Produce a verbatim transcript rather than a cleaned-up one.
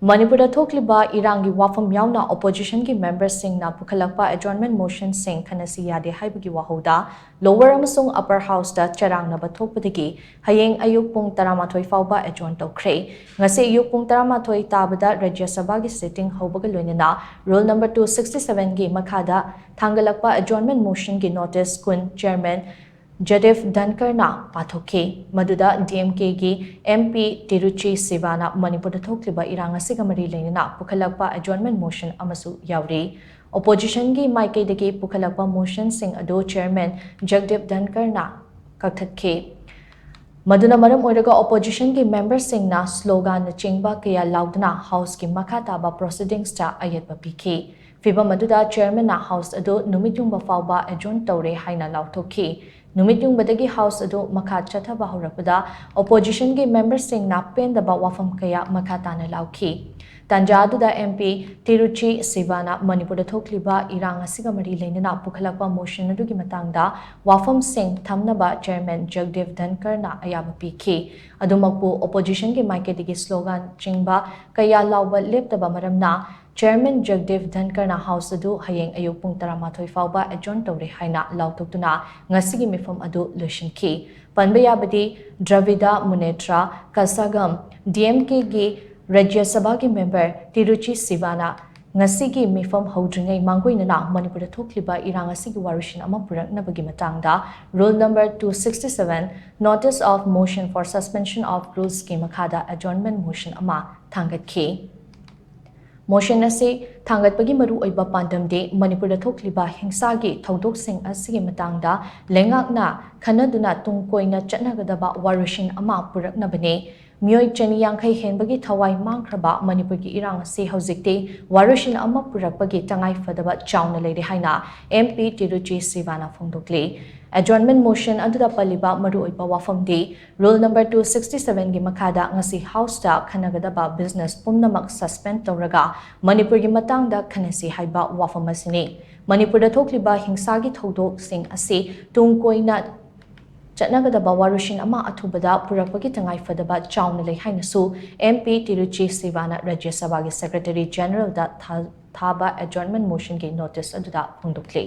ꯃꯅꯤꯄꯨꯔꯗ ꯊꯣꯛꯂꯤꯕ ꯏꯔꯥꯡꯒꯤ ꯋꯥꯐꯝ ꯌꯥꯎꯅ oppositionꯒꯤ memberꯁꯤꯡꯅ ꯄꯨꯈꯠꯂꯛꯄ adjournment motionꯁꯤꯡ ꯈꯟꯅꯁꯤ ꯌꯥꯗꯦ ꯍꯥꯏꯕꯒꯤ ꯋꯥꯍꯧꯗ lower ꯑꯃꯁꯨꯡ upper houseꯇ ꯆꯔꯥꯡꯅꯕ ꯊꯣꯛꯄꯗꯒꯤ ꯍꯌꯦꯡ ꯑꯌꯨꯛ ꯄꯨꯡ ꯇꯔꯥꯃꯥꯊꯣꯏ ꯐꯥꯎꯕ adjourn ꯇꯧꯈ꯭ꯔꯦ꯫ ꯉꯁꯤ ꯑꯌꯨꯛ ꯄꯨꯡ ꯇꯔꯥꯃꯥꯊꯣꯏ ꯇꯥꯕꯗ ꯔꯥꯖ꯭ꯌ ꯁꯚꯥꯒꯤ sitting ꯍꯧꯕꯒ ꯂꯣꯏꯅꯅ rule number two sixty sevenꯒꯤ ꯃꯈꯥꯗ ꯊꯥꯡꯒꯠꯂꯛꯄ adjournment motionꯒꯤ notice ꯀꯨꯟ chairman ꯖꯒꯗꯤꯞ ꯙꯟꯈꯔꯅ ꯄꯥꯊꯣꯛꯈꯤ꯫ ꯃꯗꯨꯗ DMKꯒꯤ MP ꯇꯤꯔꯨꯆꯤ ꯁꯤꯚꯥꯅ ꯃꯅꯤꯄꯨꯔꯗ ꯊꯣꯛꯂꯤꯕ ꯏꯔꯥꯡ ꯑꯁꯤꯒ ꯃꯔꯤ ꯂꯩꯅꯅ ꯄꯨꯈꯠꯂꯛꯄ adjournment motion ꯑꯃꯁꯨ ꯌꯥꯎꯔꯤ꯫ Oppositionꯒꯤ ꯃꯥꯏꯀꯩꯗꯒꯤ ꯄꯨꯈꯠꯂꯛꯄ motionꯁꯤꯡ ꯑꯗꯨ chairman ꯖꯒꯗꯤꯞ ꯙꯟꯈꯔꯅ ꯀꯛꯊꯠꯈꯤ꯫ ꯃꯗꯨꯅ ꯃꯔꯝ ꯑꯣꯏꯔꯒ oppositionꯒꯤ memberꯁꯤꯡꯅ sloganꯅꯆꯤꯡꯕ ꯀꯌꯥ ꯂꯥꯎꯗꯨꯅ houseꯀꯤ ꯃꯈꯥ ꯇꯥꯕ proceedingsꯇ ꯑꯌꯦꯠꯄ ꯄꯤꯈꯤ꯫ ꯐꯤꯚꯝ ꯑꯗꯨꯗ chairmanꯅ house ꯑꯗꯨ ꯅꯨꯃꯤꯠ ꯌꯨꯡꯕ ꯐꯥꯎꯕ adjourn ꯇꯧꯔꯦ ꯍꯥꯏꯅ ꯂꯥꯎꯊꯣꯛꯈꯤ꯫ ꯅꯨꯃꯤꯠ ꯌꯨꯡꯕꯗꯒꯤ house ꯑꯗꯨ ꯃꯈꯥ ꯆꯠꯊꯕ ꯍꯧꯔꯛꯄꯗ oppositionꯒꯤ memberꯁꯤꯡꯅ ꯄꯦꯟꯗꯕ ꯋꯥꯐꯝ ꯀꯌꯥ ꯃꯈꯥ ꯇꯥꯅ ꯂꯥꯎꯈꯤ꯫ ꯇꯥꯟꯖꯥ ꯑꯗꯨꯗ MP ꯇꯤꯔꯨꯆꯤ ꯁꯤꯚꯥꯅ ꯃꯅꯤꯄꯨꯔꯗ ꯊꯣꯛꯂꯤꯕ ꯏꯔꯥꯡ ꯑꯁꯤꯒ ꯃꯔꯤ ꯂꯩꯅꯅ ꯄꯨꯈꯠꯂꯛꯄ motion ꯑꯗꯨꯒꯤ ꯃꯇꯥꯡꯗ ꯋꯥꯐꯝꯁꯤꯡ ꯊꯝꯅꯕ chairman ꯖꯒꯗꯤꯞ ꯙꯟꯈꯔꯅ ꯑꯌꯥꯕ ꯄꯤꯈꯤ꯫ ꯑꯗꯨꯃꯛꯄꯨ oppositionꯒꯤ ꯃꯥꯏꯀꯩꯗꯒꯤ sloganꯆꯤꯡꯕ ꯀꯌꯥ ꯂꯥꯎꯕ ꯂꯦꯞꯇꯕ ꯃꯔꯝꯅ chairman ꯖꯒꯗꯤꯞ ꯙꯟꯈꯔꯅ house ꯑꯗꯨ ꯍꯌꯦꯡ ꯑꯌꯨꯛ ꯄꯨꯡ ꯇꯔꯥꯃꯥꯊꯣꯏ ꯐꯥꯎꯕ adjourn ꯇꯧꯔꯦ ꯍꯥꯏꯅ ꯂꯥꯎꯊꯣꯛꯇꯨꯅ ꯉꯁꯤꯒꯤ ꯃꯤꯐꯝ ꯑꯗꯨ ꯂꯣꯏꯁꯤꯟꯈꯤ꯫ ꯄꯟꯕ ꯌꯥꯕꯗꯤ ꯗ꯭ꯔꯥꯕꯤꯗ ꯃꯨꯅꯦꯇ꯭ꯔꯥ ꯀꯁꯥꯒꯝ DMKꯒꯤ ꯔꯥꯖ꯭ꯌ ꯁꯚꯥꯒꯤ member ꯇꯤꯔꯨꯆꯤ ꯁꯤꯚꯥꯅ ꯉꯁꯤꯒꯤ ꯃꯤꯐꯝ ꯍꯧꯗ꯭ꯔꯤꯉꯩ ꯃꯥꯡꯒꯣꯏꯅꯅ ꯃꯅꯤꯄꯨꯔꯗ ꯊꯣꯛꯂꯤꯕ ꯏꯔꯥꯡ ꯑꯁꯤꯒꯤ ꯋꯥꯔꯣꯏꯁꯤꯟ ꯑꯃ ꯄꯨꯔꯛꯅꯕꯒꯤ ꯃꯇꯥꯡꯗ rule number two sixty seven notice of motion for suspension of rulesꯀꯤ ꯃꯈꯥꯗ adjournment motion ꯑꯃ ꯊꯥꯡꯒꯠꯈꯤ꯫ Motion ꯑꯁꯤ ꯊꯥꯡꯒꯠꯄꯒꯤ ꯃꯔꯨꯑꯣꯏꯕ ꯄꯥꯟꯗꯝꯗꯤ ꯃꯅꯤꯄꯨꯔꯗ ꯊꯣꯛꯂꯤꯕ ꯍꯤꯡꯁꯥꯒꯤ ꯊꯧꯗꯣꯛꯁꯤꯡ ꯑꯁꯤꯒꯤ ꯃꯇꯥꯡꯗ ꯂꯩꯉꯥꯛꯅ ꯈꯟꯅꯗꯨꯅ ꯇꯨꯡ ꯀꯣꯏꯅ ꯆꯠꯅꯒꯗꯕ ꯋꯥꯔꯣꯏꯁꯤꯟ ꯑꯃ ꯄꯨꯔꯛꯅꯕꯅꯤ꯫ ꯃꯤꯑꯣꯏ ꯆꯅꯤ ꯌꯥꯡꯈꯩ ꯍꯦꯟꯕꯒꯤ ꯊꯋꯥꯏ ꯃꯥꯡꯈ꯭ꯔꯕ ꯃꯅꯤꯄꯨꯔꯒꯤ ꯏꯔꯥꯡ ꯑꯁꯤ ꯍꯧꯖꯤꯛꯇꯤ ꯋꯥꯔꯣꯏꯁꯤꯟ ꯑꯃ ꯄꯨꯔꯛꯄꯒꯤ ꯇꯉꯥꯏ ꯐꯗꯕ ꯆꯥꯎꯅ ꯂꯩꯔꯦ ꯍꯥꯏꯅ MP ꯇꯤꯔꯨꯆꯤ ꯁꯤꯚꯥꯅ ꯐꯣꯡꯗꯣꯛꯂꯤ꯫ Adjournment motion ꯑꯗꯨꯗ ꯄꯜꯂꯤꯕ ꯃꯔꯨꯑꯣꯏꯕ ꯋꯥꯐꯝꯗꯤ rule number two sixty sevenꯒꯤ ꯃꯈꯥꯗ ꯉꯁꯤ houseꯇ ꯈꯟꯅꯒꯗꯕ business ꯄꯨꯝꯅꯃꯛ suspend ꯇꯧꯔꯒ ꯃꯅꯤꯄꯨꯔꯒꯤ ꯃꯇꯥꯡꯗ ꯈꯟꯅꯁꯤ ꯍꯥꯏꯕ ꯋꯥꯐꯝ ꯑꯁꯤꯅꯤ꯫ ꯃꯅꯤꯄꯨꯔꯗ ꯊꯣꯛꯂꯤꯕ ꯍꯤꯡꯁꯥꯒꯤ ꯊꯧꯗꯣꯛꯁꯤꯡ ꯑꯁꯤ ꯇꯨꯡ ꯀꯣꯏꯅ ꯆꯠꯅꯒꯗꯕ ꯋꯥꯔꯣꯏꯁꯤꯟ ꯑꯃ ꯑꯊꯨꯕꯗ ꯄꯨꯔꯛꯄꯒꯤ ꯇꯉꯥꯏꯐꯗꯕ ꯆꯥꯎꯅ ꯂꯩ ꯍꯥꯏꯅꯁꯨ ꯑꯦꯝ ꯄꯤ ꯇꯤꯔꯨꯆꯤ ꯁꯤꯕꯥꯅ ꯔꯥꯖ꯭ꯌ ꯁꯚꯥꯒꯤ ꯁꯦꯀ꯭ꯔꯦꯇꯔꯤ ꯖꯦꯅꯔꯦꯜꯗ ꯊꯥ- ꯊꯥꯕ ꯑꯦꯗꯖꯣꯔꯟꯃꯦꯟ ꯃꯣꯁꯟꯒꯤ ꯅꯣꯇꯤꯁ ꯑꯗꯨꯗ ꯐꯣꯡꯗꯣꯛꯂꯤ꯫